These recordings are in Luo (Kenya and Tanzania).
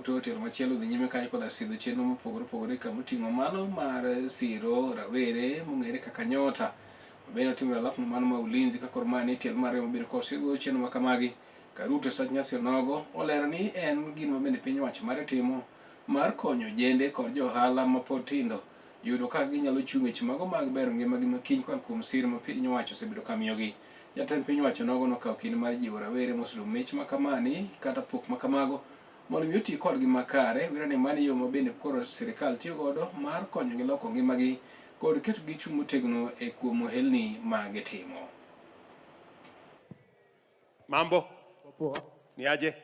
Ruto tielo machielo dhi nyime kanyo koda sidho chenro mopogore opogore kama oting'o mano mar siro rawere mong'ere kaka Nyota. Mabende otimore alapno mano ma Ulinzi ka koro ma ni tielo mar ariyo mabende kosidho chenro ma kamagi. Ka Ruto sach nyasi onogo olero ni en gino mabende piny owacho mare timo mar konyo ojende kod jo ohala mapod tindo yudo kaka ginyalo chung' weche mago mag bero ngimagi makiny kokalo kuom sir ma piny owacho osebedo ka miyogi. Jatend piny owacho nogo nokawo kinde mar jiwo rawere moseyudo mich makamani kata pok makamago mondo mi oti kodgi makare. Wira ni mano e yo ma bende koro sirikal tiyo godo mar konyogi loko ngimagi kod ketogi chung' motegno e kuom ohelni ma gitimo. Mambo? Poa. Ni aje?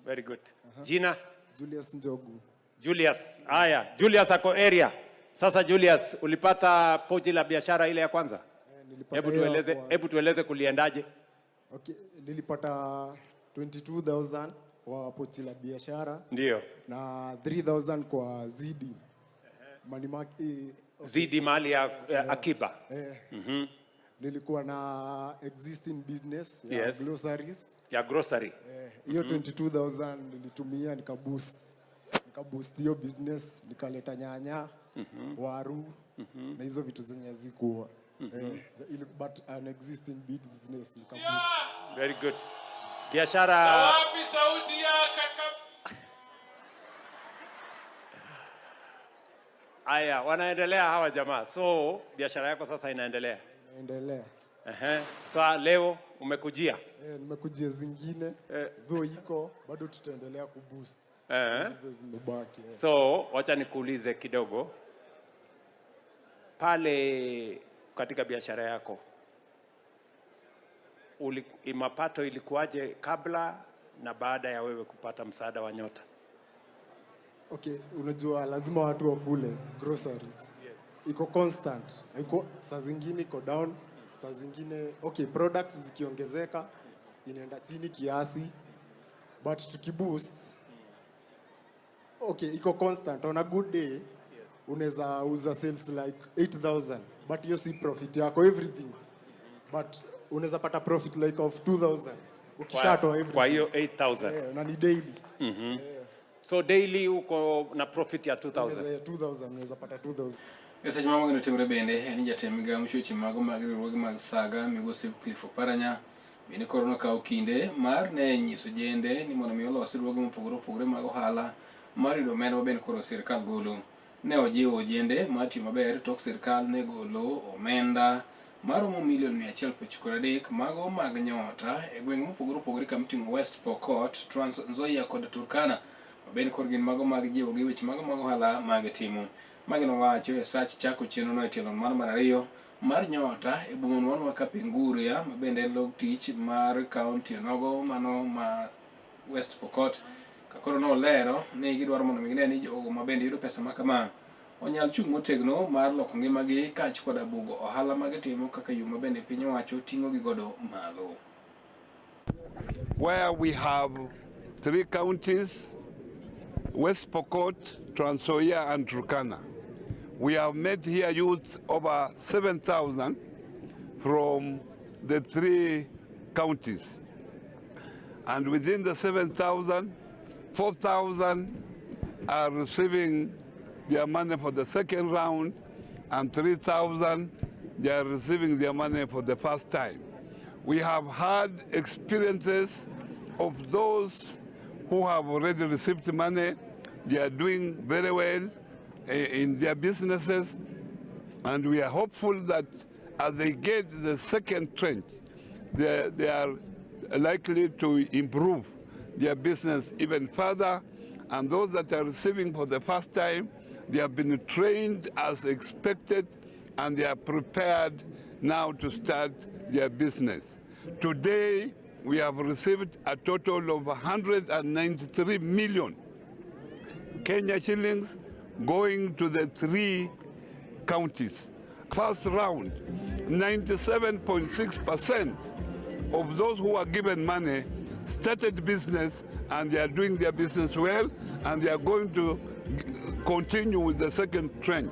Very good. Jina? Julius Njogu. Julius. Haya, Julius ako area. Sasa Julius, ulipata pochi la biashara ile ya kwanza? Eh, nilipata Hebu hiyo tueleze, hebu tueleze kuliendaje? Okay, nilipata 22,000 kwa pochi la biashara Ndio. Na 3,000 kwa Zidi. Money market, Zidi mali ya akiba. Eh, nilikuwa na existing business ya groceries. Ya grocery. Eh, hiyo 22,000 nilitumia nikaboost. Nikaboost hiyo business, nikaleta nyanya, waru na hizo vitu zenye hazikuwa. Eh, but an existing business nikaboost. Very good. Biashara. Wapi sauti ya kaka? Haya, wanaendelea hawa jamaa. So biashara yako sasa inaendelea. Inaendelea. Ehe. So leo umekujia. Eh, nimekujia zingine, though iko bado tutaendelea kuboost. Hizo zimebaki. Eh. So wacha nikuulize kidogo pale katika biashara yako mapato ilikuwaje kabla na baada ya wewe kupata msaada wa Nyota? Okay, unajua lazima watu wakule groceries. Iko constant. Iko saa zingine iko down, saa zingine, okay, products zikiongezeka inaenda chini kiasi, but tukiboost, okay, iko constant. On a good day unaweza uza sales like 8000, but hiyo si profit yako everything, but unaweza pata profit like of 2000 ukishatoa everything. Kwa hiyo 8000. Eh, na ni daily. So daily uko na profit ya 2000. Unaweza 2000, unaweza pata 2000. E seche ma magino timore bende en ni jatend migao weche mago mag riwruoge mag saga migosi Cliff Oparanya bende koro nokawo kinde mar ne nyiso jende ni mondo mi olos riwruoge mopogore opogore mag ohala mar yudo omenda ma bende koro sirikal golo. Ne ojiwo ojende mar tiyo maber tok sirikal ne golo omenda maromo milion 193 mago mag Nyota e gwenge mopogore opogore kama oting'o West Pokot, Trans Nzoia kod Turkana ma bende koro gin mago mag jiwogi weche mago mag ohala mag timo. Magi nowacho e sach chako chenro no e tielo mar ariyo mar Nyota e boma no ma Kapenguria ma bende en log tich mar kaunti onogo mano ma West Pokot. Ka koro nolero ni gidwaro mondo mi gine ni jogo ma bende yudo pesa ma kama onyal chung' motegno mar loko ngimagi kaachiel koda bugo ohala ma gitimo kaka yo ma bende piny owacho ting'o gi godo malo. Where we have three counties, West Pokot, Trans Nzoia, and Turkana. We have met here youth over 7,000 from the three counties. And within the 7,000, 4,000 are receiving their money for the second round, and 3,000 they are receiving their money for the first time. We have had experiences of those who have already received money. They are doing very well in their businesses, and we are hopeful that as they get the second tranche, they are likely to improve their business even further. And those that are receiving for the first time, they have been trained as expected, and they are prepared now to start their business. Today, we have received a total of 193 million Kenya shillings going to the three counties. First round, 97.6% of those who are given money started business, and they are doing their business well, and they are going to continue with the second tranche.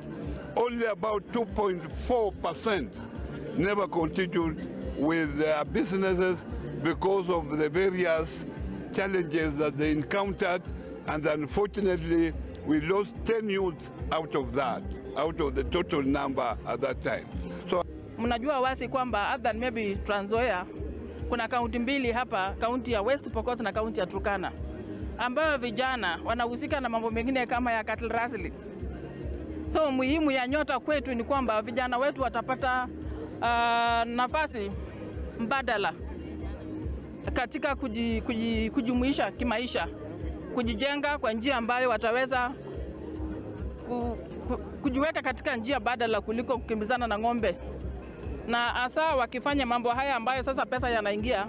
Only about 2.4% never continued with their businesses because of the various challenges that they encountered. And unfortunately, we lost 10 youths out of that, out of the total number at that time. So Mnajua wazi kwamba other than maybe Trans Nzoia kuna kaunti mbili hapa, kaunti ya West Pokot na kaunti ya Turkana, ambayo vijana wanahusika na mambo mengine kama ya cattle rustling. So muhimu ya Nyota kwetu ni kwamba vijana wetu watapata nafasi mbadala katika kujumuisha kimaisha, kujijenga kwa njia ambayo wataweza kujiweka katika njia badala kuliko kukimbizana na ng'ombe, na hasa wakifanya mambo haya ambayo sasa pesa yanaingia,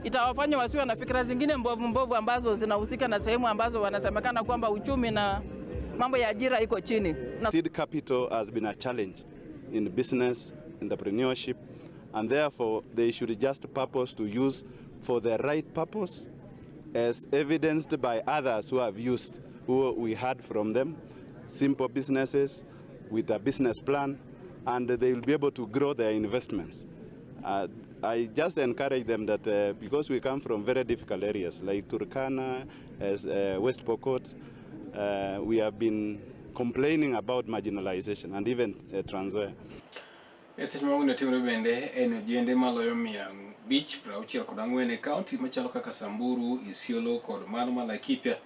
itawafanya wasiwe na fikra zingine mbovu mbovu ambazo zinahusika na sehemu ambazo wanasemekana kwamba uchumi na mambo ya ajira iko chini. Na Seed capital has been a challenge in business, entrepreneurship, and therefore they should just purpose to use for the right purpose, as evidenced by others who have used, who we heard from them, simple businesses with a business plan, and they will be able to grow their investments. I just encourage them that because we come from very difficult areas like Turkana, as West Pokot, we have been complaining about marginalization and even Trans Nzoia. E seche mago ne timore bende en ojende maloyo 564 e kaunti machalo kaka Samburu, Isiolo kod mano ma Laikipia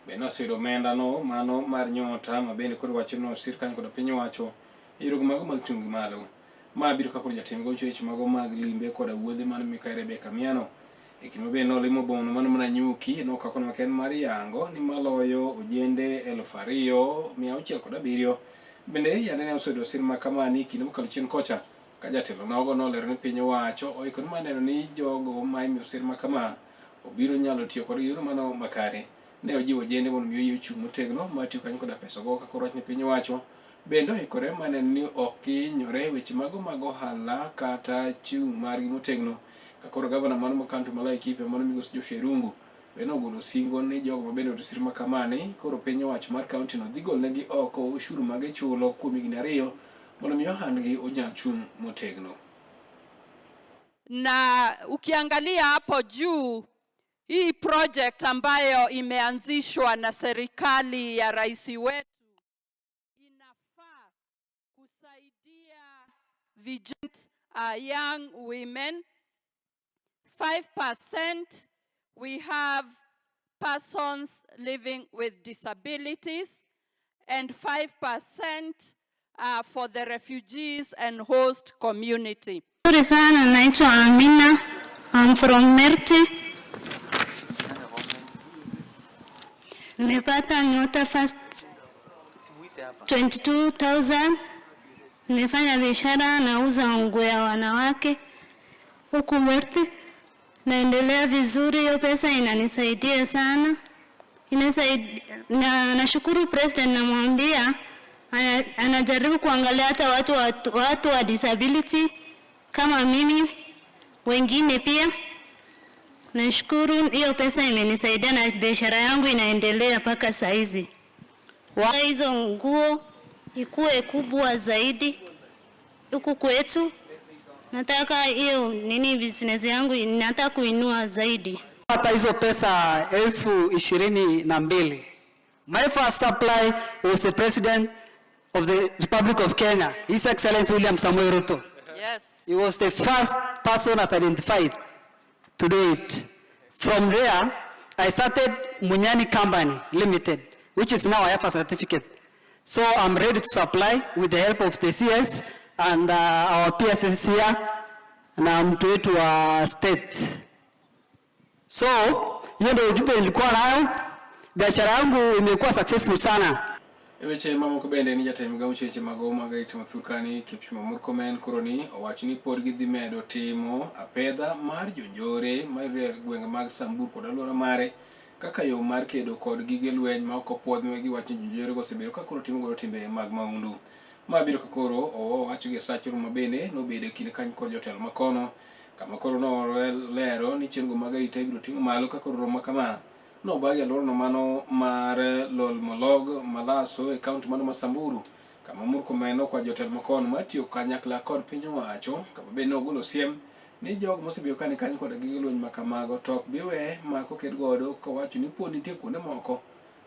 bende oseyudo omenda no mano mar Nyota ma bende koro wacho ni osir kanyo kod piny owacho e yore mago mag ting'o gi malo. Ma biro ka koro jatend gocho weche mago mag limbe koda wuodhe mano Mikayi Rebecca Miano e kinde ma bende nolimo boma mano ma Nanyuki nokawo kono maken mar yango ni maloyo ojende 2607 bende yande ne oseyudo sir ma kamani e kinde mokalo chien kocha ka jatelo nogo nolero ni piny owacho oikore mar neno ni jogo ma imiyo sir ma kama obiro nyalo tiyo kod yorno mano makare. Ne ojiwo ojende mondo mi oyie ochung' motegno mar tiyo kanyo koda pesa go kaka orwach ni piny owacho bende oikore mar neno ni ok gihinyore e weche mago mag ohala kata chung' margi motegno. Ka koro gavana mano ma kaunti ma Laikipia mano migosi Joshua Irungu bende nogolo singo ni jogo ma bende oyudo sir ma kamani koro piny owacho mar kaunti no dhi golnegi oko ushuru ma gichulo kuom higni 2 mondo mi ohandgi onyal chung' motegno. Na ukiangalia hapo juu, hii project ambayo imeanzishwa na serikali ya rais wetu inafaa kusaidia vijana, young women, 5% we have persons living with disabilities, and 5% for the refugees and host community. Nzuri sana, naitwa Amina. I'm from Merti. Nimepata Nyota First 22,000. Nimefanya biashara, nauza nguo ya wanawake huku Merti. Naendelea vizuri, hiyo pesa inanisaidia sana. Inasaidia, na nashukuru president, namwambia anajaribu kuangalia hata watu wa disability kama mimi, wengine pia. Nashukuru hiyo pesa imenisaidia na biashara yangu inaendelea mpaka saa hizi. Hizo nguo ikuwe kubwa zaidi huku kwetu. Nataka hiyo nini business yangu nataka kuinua zaidi. Pata hizo pesa 22,000. My first supply was the President of the Republic of Kenya, His Excellency William Samoei Ruto. He was the first person I've identified to do it. From there, I started Munyani Company Limited, which is now I have a certificate. So I'm ready to supply with the help of the CS and our PSS here na mtu wetu wa state. So, hiyo ndio ujumbe nilikuwa nayo. Biashara yangu imekuwa successful sana. E weche mamoko bende ni jatend migao weche mago mag arita ma Turkana Kipchumba Murkomen koro ni owacho ni pod gidhi medo timo apedha mar jonjore mayudore e gwenge mag Samburu kod alwora mare kaka yo mar kedo kod gige lweny ma ok opuodh ma giwacho ni jonjore go osebedo ka koro timo godo timbe mag mahundu. Ma biro ka koro owacho gi sach romo bende nobedo e kinde kanyo kod jotelo makono kama koro nolero ni chenro mag arita ibiro ting'o malo ka koro romo kama nobagi alworano mano mar Lolmolog Malaso e kaunti mano ma Samburu kama Murkomen nokwayo jotelo makono mar tiyo kanyakla kod piny owacho kama bende nogolo siem ni jogo mosebedo ka ni kanyo koda gige lweny ma kamago to ok bi we mak oked godo kowacho ni pod nitie kuonde moko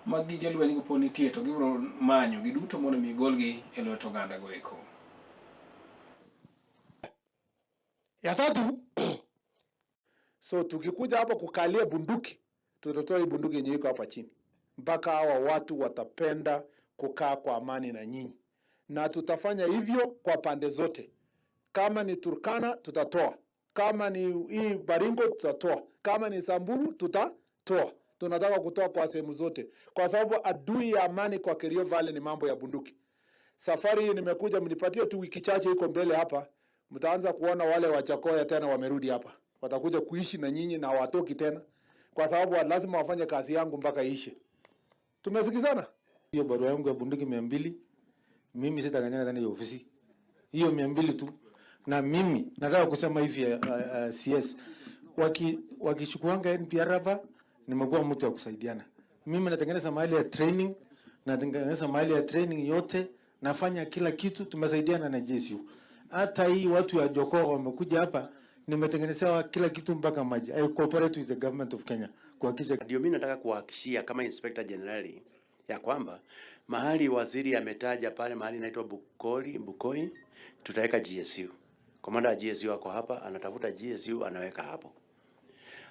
mag gige lweny go pod nitie to gibiro manyo giduto mondo mi golgi e lwet oganda go eko. Ya tatu, so tukikuja hapa kukalia bunduki, tutatoa hii bunduki yenye iko hapa chini mpaka hawa watu watapenda kukaa kwa amani na nyinyi, na tutafanya hivyo kwa pande zote. Kama ni Turkana tutatoa, kama ni hii Baringo tutatoa, kama ni Samburu tutatoa. Tunataka kutoa kwa sehemu zote, kwa sababu adui ya amani kwa Kerio Valley ni mambo ya bunduki. Safari hii nimekuja, mnipatie tu wiki chache iko mbele hapa, mtaanza kuona wale Wachakoya tena wamerudi hapa, watakuja kuishi na nyinyi na hawatoki tena, kwa sababu lazima wafanye kazi yangu mpaka iishe. Tumesikizana? Hiyo barua yangu ya bunduki 200, mimi sitakanyaga ndani ya ofisi hiyo 200 tu. Na mimi nataka kusema hivi CS wakichukuanga NPR hapa, nimekuwa mtu wa kusaidiana. Mimi natengeneza mahali ya training, natengeneza mahali ya training yote, nafanya kila kitu, tumesaidiana na JSU. Hata hii watu ya Jokoo wamekuja hapa, nimetengenezewa kila kitu mpaka maji. I cooperate with the government of Kenya kuhakikisha. Ndio mimi nataka kuhakikishia kama Inspector General ya kwamba mahali waziri ametaja pale mahali inaitwa Bukoi, tutaweka GSU. Komanda wa GSU ako hapa, anatafuta GSU anaweka hapo.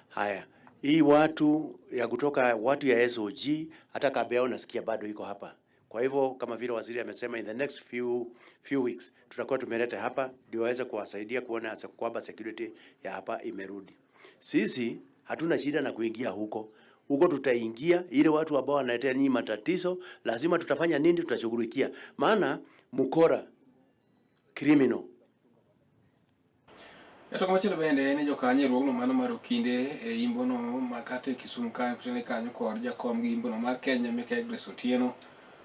Haya, hii watu ya kutoka watu ya SOG hata kambi yao nasikia bado iko hapa. Kwa hivyo kama vile waziri amesema, in the next few weeks tutakuwa tumeleta hapa ndio waweze kuwasaidia kuona kwamba security ya hapa imerudi. Sisi hatuna shida na kuingia huko. Huko tutaingia, ile watu ambao wanaletea nyinyi matatizo, lazima tutafanya nini? Tutashughulikia. Maana mkora criminal. E to machielo bende ni jokanyo e riwruogno mano mar okinde e imbono makata e Kisumu kanyo kutene kanyo kod jakom gi imbono mar Kenya Mikai Grace Otieno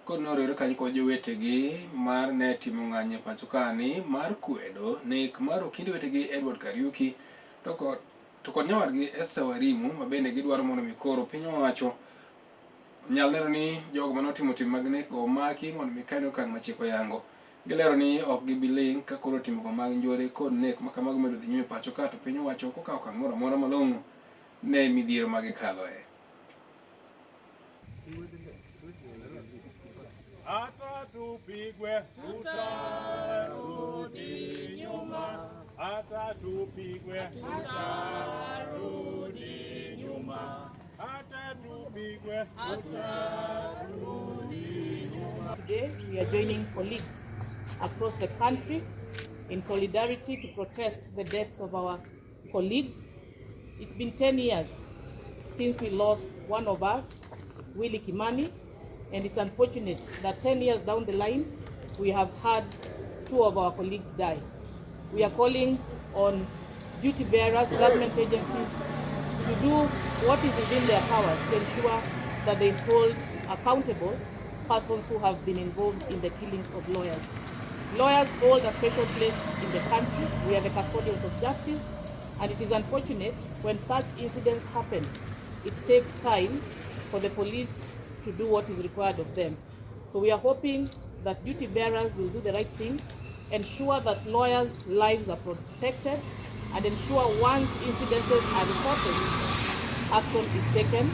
kod noriwre kanyo kod jowetegi mar ne timo ng'anyo e pacho kani mar kwedo nek mar okinde wetegi Edward Kariuki to kod nyawadgi Esther Warimu, ma bende gidwaro mondo mi koro piny owacho nyal neno ni jogo manotimo tim mag nek go omaki mondo mi kane okang' machiko yango. Gilero ni ok gibi ling' ka koro timgo mag njore kod nek ma kamago medo dhi nyime pacho ka to piny owacho ok okawo okang' moro amora malong'o ne midhiero ma gikaloe. Hata tupigwe tutarudi nyuma, hata tupigwe tutarudi nyuma, hata tupigwe tutarudi nyuma. Today we are joining colleagues across the country in solidarity to protest the deaths of our colleagues. It's been 10 years since we lost one of us, Willie Kimani, and it's unfortunate that 10 years down the line, we have had two of our colleagues die. We are calling on duty bearers, government agencies, to do what is within their powers to ensure that they hold accountable persons who have been involved in the killings of lawyers. Lawyers hold a special place in the country. We are the custodians of justice, and it is unfortunate when such incidents happen, it takes time for the police to do what is required of them. So we are hoping that duty bearers will do the right thing, ensure that lawyers' lives are protected, and ensure once incidences are reported, action is taken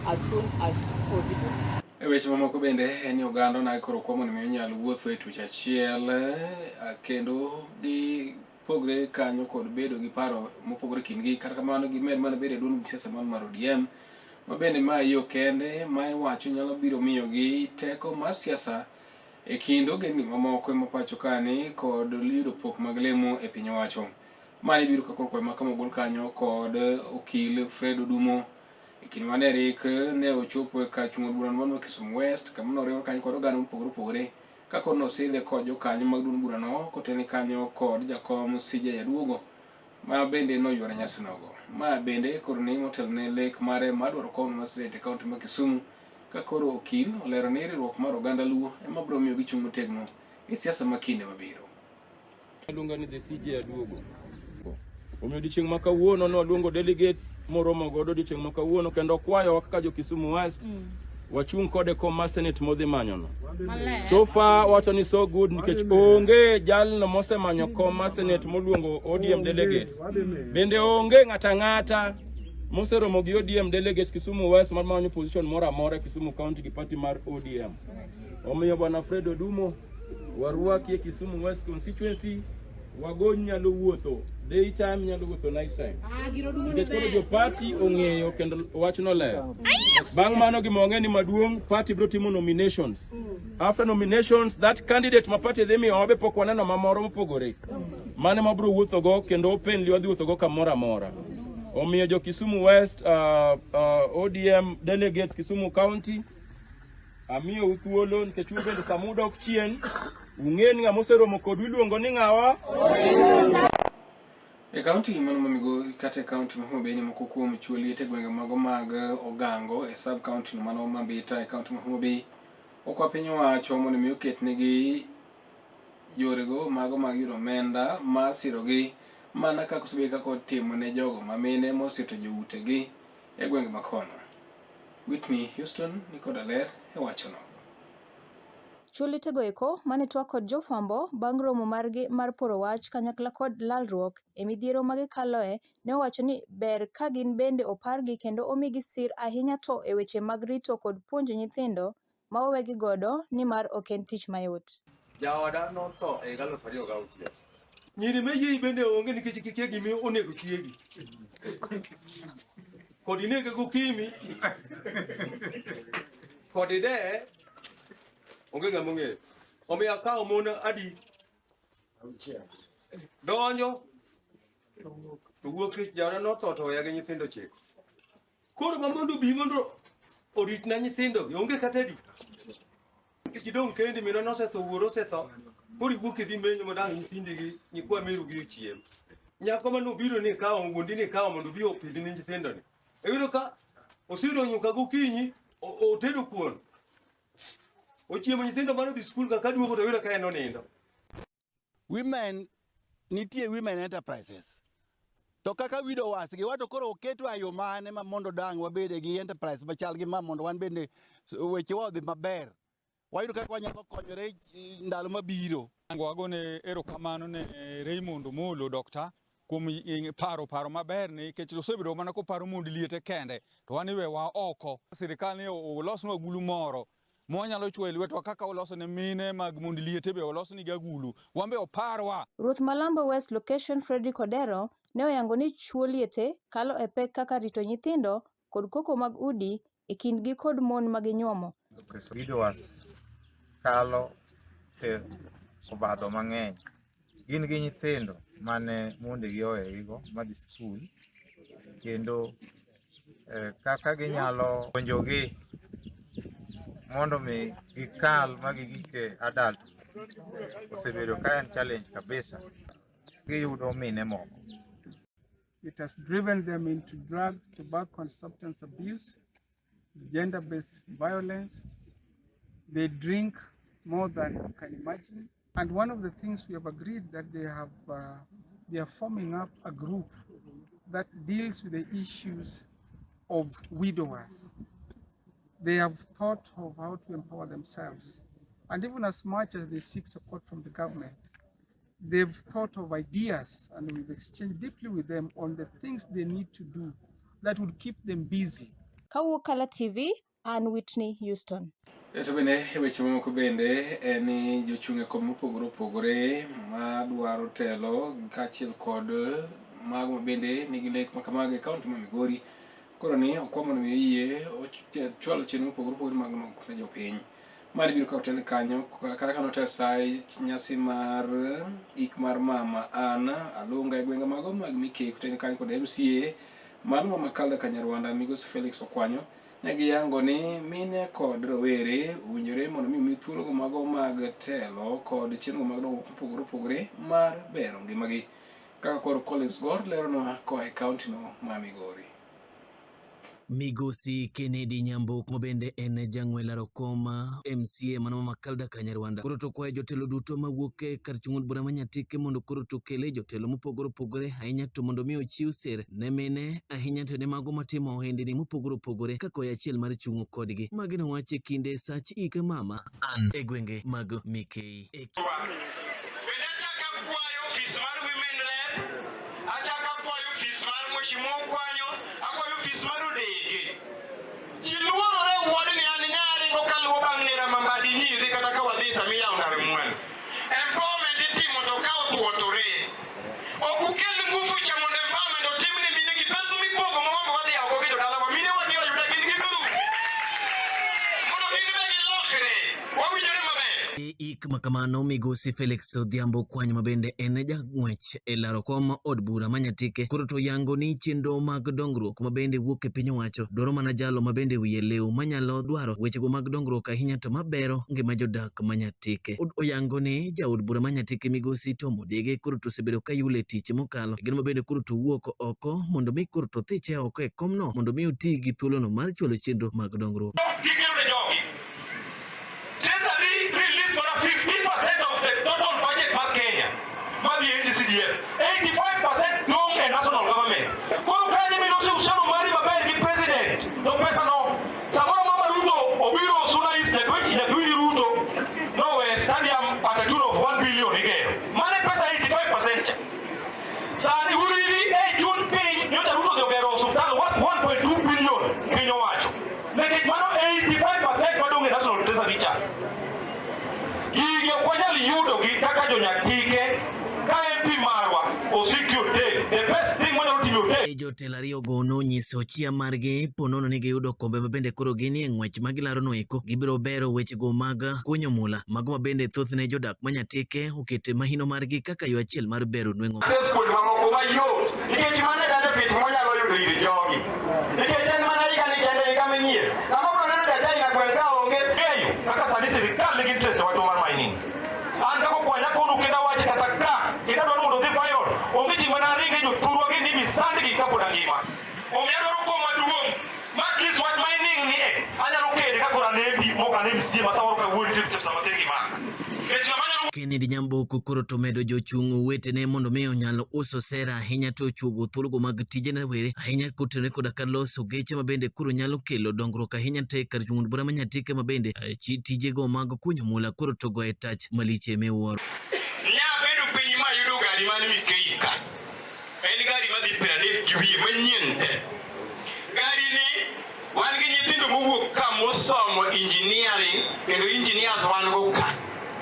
as soon as possible. E weche mamoko bende en ni oganda onagi koro kwa mondo mi onyal wuotho e twech achiel, kendo gipogre kanyo kod bedo gi paro mopogore kindgi. Kata kamano gimed mana bedo e duond siasa mar ODM ma bende ma yo kende ma iwacho nyalo biro miyogi teko mar siasa e kind ogendni mamoko ma pacho kani kod yudo pok mag lemo e piny owacho. Mani biro ka koro kwayo ma kama ogol kanyo kod okil Fred Odumo e kinde mane rik ne ochopo e kar chung' od bura mar Kisumu West, kama noriwre kanyo kod oganda mopogore opogore ka koro nosidhe kod jokanyo mag duond burano kotene kanyo kod jakom CJ Aduogo ma bende noyworo nyasi nogo. Ma bende koro ne motelo ne lek mare mar dwaro kom mar senate e kaunti ma Kisumu, ka koro okil olero ni riwruok mar oganda Luo ema biro miyo gichung' motegno e siasa ma kinde mabiro. Aluonga ni the CJ Aduogo. Omiyo odiochieng' ma kawuono ne waluongo delegates moromo godo odiochieng' ma kawuono kendo kwayowa kaka jo Kisumu West wachung' kode kom mar senate modhi manyono. So far wacho ni so good nikech onge jalno mosemanyo kom mar senate moluongo ODM delegates. Bende onge ng'ata ang'ata moseromo gi ODM delegates Kisumu West mar manyo position moro amora e Kisumu County gi party mar ODM. Omiyo bwana Fred Odumo warwaki e Kisumu West constituency, wagony nyalo wuotho day time, nyalo wuotho night time. Nikech koro jo party ong'eyo kendo wachno ler. Bang' mano gima wang'e ni maduong' party biro timo nominations. After nominations that candidate ma party dhi miyo wabe pok waneno mamoro mopogore. Mano ema wabiro wuothogo kendo openly wadhi wuothogo kamoro amora. Omiyo jo Kisumu West ODM delegates Kisumu County amiyou thuolo nikech un bende sama udok chien ung'e ni ng'ama oseromo kodu iluongo ni ng'awa. E kaunti mano ma Migori kata e kaunti ma Homa Bay ni moko kuom chuo liete e gwenge mago mag Ogango e sub kaunti no mano ma Mbita e kaunti ma Homa Bay okwa piny owacho mondo mi oketnegi yorego mago mag yudo omenda mar sirogi mana kaka osebedo kaka otimo ne jogo ma mine mosito joutegi e gwenge ma kono. Whitney Houston ni koda ler e wachono. Chuo lietego eko mane twak kod jofwambo bang' romo margi mar poro wach kanyakla kod lalruok e midhiero magikaloe ne owacho ni ber ka gin bende opargi kendo omigi sir ahinya to e weche mag rito kod puonjo nyithindo ma owegi godo nimar ok en tich mayot. Jaoda notho e higa 2006. Nyiri me yie bende onge nikech kikia gima onego chiegi. Kod inege gokinyi. Kod ideye onge ng'ama ong'eyo. Omiyo akawo mon adi? Donjo to wuok tich jaoda notho to oweya gi nyithindo ochiko. Koro ma mondo obi mondo oritna nyithindogi onge kata adi. Nikech idong' kendi minwa nosetho wuoro osetho. Koro iwuok idhi menyo mondo ang' nyithindigi nyikwa meru gi ochiem. Nyako mane obiro ni kawo wuondi ni kawo mondo obi opidhni nyithindoni. Iyudo ka osiro nyuka gokinyi otedo kuon. Ochiemo nyithindo mane odhi skul ka kaduogo to oyudo ka en onindo. Women nitie women enterprises to kaka widowers gi wato koro oketwa e yo mane ma mondo dang' wabede gi enterprise machal gi ma mondo wan bende wechewa odhi maber wayud kaka wanyalo konyore eh, ndalo mabiro. Wagone erokamano ne Raymond Omolo Dokta kuom paro paro maber nikech osebedo mana koparo mond liete kende to wan iwewa oko. Sirikal ni olosnwa agulu moro mwanyalo chwoyo e lwetwa kaka oloso ne mine mag mond liete be olosnigi agulu, wan be oparwa. Ruoth Malambo West Location Fredrick Odero ne oyango ni chuo liete kalo e pek kaka rito nyithindo kod koko mag udi e kindgi kod mon ma ginyuomo. Widowers kalo e obadho mang'eny. Gin gi nyithindo mane mondegi owegigo madhi skul kendo eh, kaka ginyalo puonjogi mondo mi gikal ma gigik e adult osebedo ka en challenge kabisa. Giyudo mine moko. It has driven them into drug, tobacco, and substance abuse, gender based violence. They drink more than you can imagine. And one of the things we have agreed that they have, they are forming up a group that deals with the issues of widowers. They have thought of how to empower themselves. And even as much as they seek support from the government, they've thought of ideas and we've exchanged deeply with them on the things they need to do that would keep them busy. Kawuok Kala TV, an Whitney Houston. E to bende e weche mamoko bende en ni jochung' e kom mopogore opogore madwaro telo kaachiel kod mago ma bende nigi lek ma kamago e kaunti ma Migori koro ni okwa mondo mi oyie ochwalo chenro mopogore opogore mag dongruok ne jopiny. Mani biro ka otel kanyo kata ka notel sai nyasi mar ik mar mama Ann Alunga e gwenge mago mag Mikeki otel kanyo kod MCA mano ma Makalda Kanyarwanda migosi Felix Okwanyo ne giyango ni mine kod rowere owinjore mondo mi omi thuologo mago mag telo kod chenro mag dongruok mopogore opogore mar bero ngimagi. Kaka koro Collins Gor leronwa koa e kauntino ma Migori. Migosi Kennedy Nyambok ma bende en jang'we laro kom MCA mano ma Makalda Kanyarwanda koro to kwayo jotelo duto mawuok e kar chung' od bura ma Nyatike mondo koro to okele jotelo mopogore opogore ahinya to mondo mi ochiw sir ne mine ahinya to ne mago matimo ohendni mopogore opogore ka koya achiel mar chung' kodgi. Magi nowacho e kinde sach ik mama Ann e gwenge mag Mikei. E Bende achako akwayo ofis mar Women Rep, achako akwayo ofis mar Mheshimiwa Okwanyo, akwayo ofis mar odege. Ji luorore wuodni an nyaringo kaluwo bang' nera mambadi nyidhi kata ka wadhi sama iyawo ndar mwalo. Empowerment itimo to ka otwo to rem. Ok ukel nguvu cha mondo empowerment otim ne mine gi pesa mipogo ma wambe wadhi yawo go gi jodalawa. Mine wadhi oyuda gin gi duru. Mondo gin be gilokre. Wawinjore maber. E ik makamano migosi Felix Odhiambo Kwany ma bende en jang'wech e laro kom od bura ma Nyatike koro to yango ni chenro mag dongruok ma bende wuok e piny owacho dwaro mana jalo ma bende wiye lew manyalo dwaro wechego mag dongruok ahinya to mabero ngima jodak ma Nyatike. Oyango ni jaod bura ma Nyatike migosi Tom Odege koro to osebedo ka yule tich mokalo gin ma bende koro to wuok oko mondo mi koro to thiche oko e komno mondo mi oti gi thuolono mar chwalo chenro mag dongruok. Gikelo ne jogi. Treasury release mana 15% of the total budget mar Kenya madhi e NGCDF. 85% dong' e national government. Koro ka ni miloso uhusiano mari maber gi president to pesa no samoro mama Ruto obiro Suna East nyaka winj Ruto nowe stadium at a tune of 1 billion igero. Mano e pesa 85% cha. Sani uriri e chuny piny nyocha Ruto odhi ogero osuptal worth 1.2 billion piny owacho. Nikech mano 85% madong' e national treasury cha. Gigi ok wanyal yudogi kaka jonyatike ka MP marwa osiki hotel. The best thing wanyalo timo e hotel. Jotelo ariyogo nonyiso chia margi ponono ni giyudo kombe ma bende koro ginie ng'wech ma gilarono eko gibiro bero wechego mag kunyo mula mago ma bende thothne jodak ma Nyatike okete mahino margi kaka yo achiel mar bero nweng'o. Access kuonde mamoko mayot nikech mano e benefit mwanyalo yudo ir jogi. Nikech en mana higa ni kende higa manyien. Kama bro neno ja China gweng' ka onge ng'eyo kaka sani sirikal nigi interest e wachwa mar mining. An kaka okwanya kono kendo awache kata ka kendo adwaro mondo odhi viral. Onge chieng' mana aringe jothurwa gi ni misandgi kapod angima. Omiyo adwaro kom maduong' ma at least wach mining ni e anyalo kede ka koro an MP mok an MCA ma samoro kawuoyo nitie picha sama tenge ma. Nikech ng'ama nyalo Kennedy Nyamboko koro to medo jochung' wetene mondo mi onyal uso sera ahinya to chuogo thuologo mag tije ne rowere ahinya kotenore koda ka loso geche ma bende koro nyalo kelo dongruok ahinya te kar chung' od bura ma Nyatike ma bende tijego mag kunyo mula koro to goye tach malich miwuoro. Nyabedo piny mayudo gari man Mikei ka. En gari madhi 30 gi wiye manyien te. Gari ni wan gi nyithindo mowuok ka mosomo engineering kendo engineers wan go ka.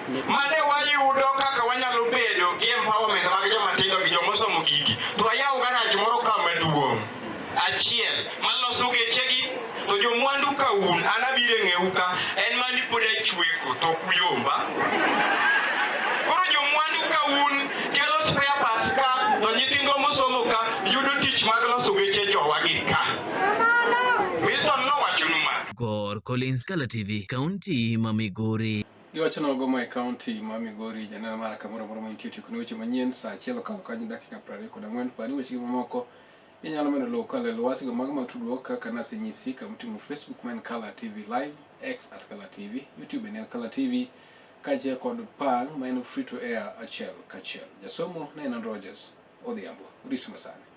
Mane wayudo kaka wanyalo bedo gi empowerment mag joma tindo gi jomosomo gigi. To wayaw garage moro ka maduong'. Achiel maloso gechegi to jomwandu ka un an abiro e ng'eu ka en mani pod achweko to ok uyomba. Koro jomwandu ka un kelo spare parts ka to nyithindwa mosomo ka yudo tich mag loso geche jowagi ka. Milton nowachonu ma. Gor Collins, Kala TV, kaunti ma Migori. Giwacho nogo ma e kaunti ma Migori janeno mara kamoro amora ma intie tieko ne weche manyien saa achiel okalo kanyo dakika 24 par ni weche gi mamoko inyalo medo luwo kokalo e lwasigo mago mag tudruok kaka nasenyisi kama Facebook ma en Kala TV Live, X at Kala TV, YouTube en Kala TV kaachiel kod pang ma en free to air achiel kachiel. Jasomo ne en Rogers Odhiambo. Orit masani.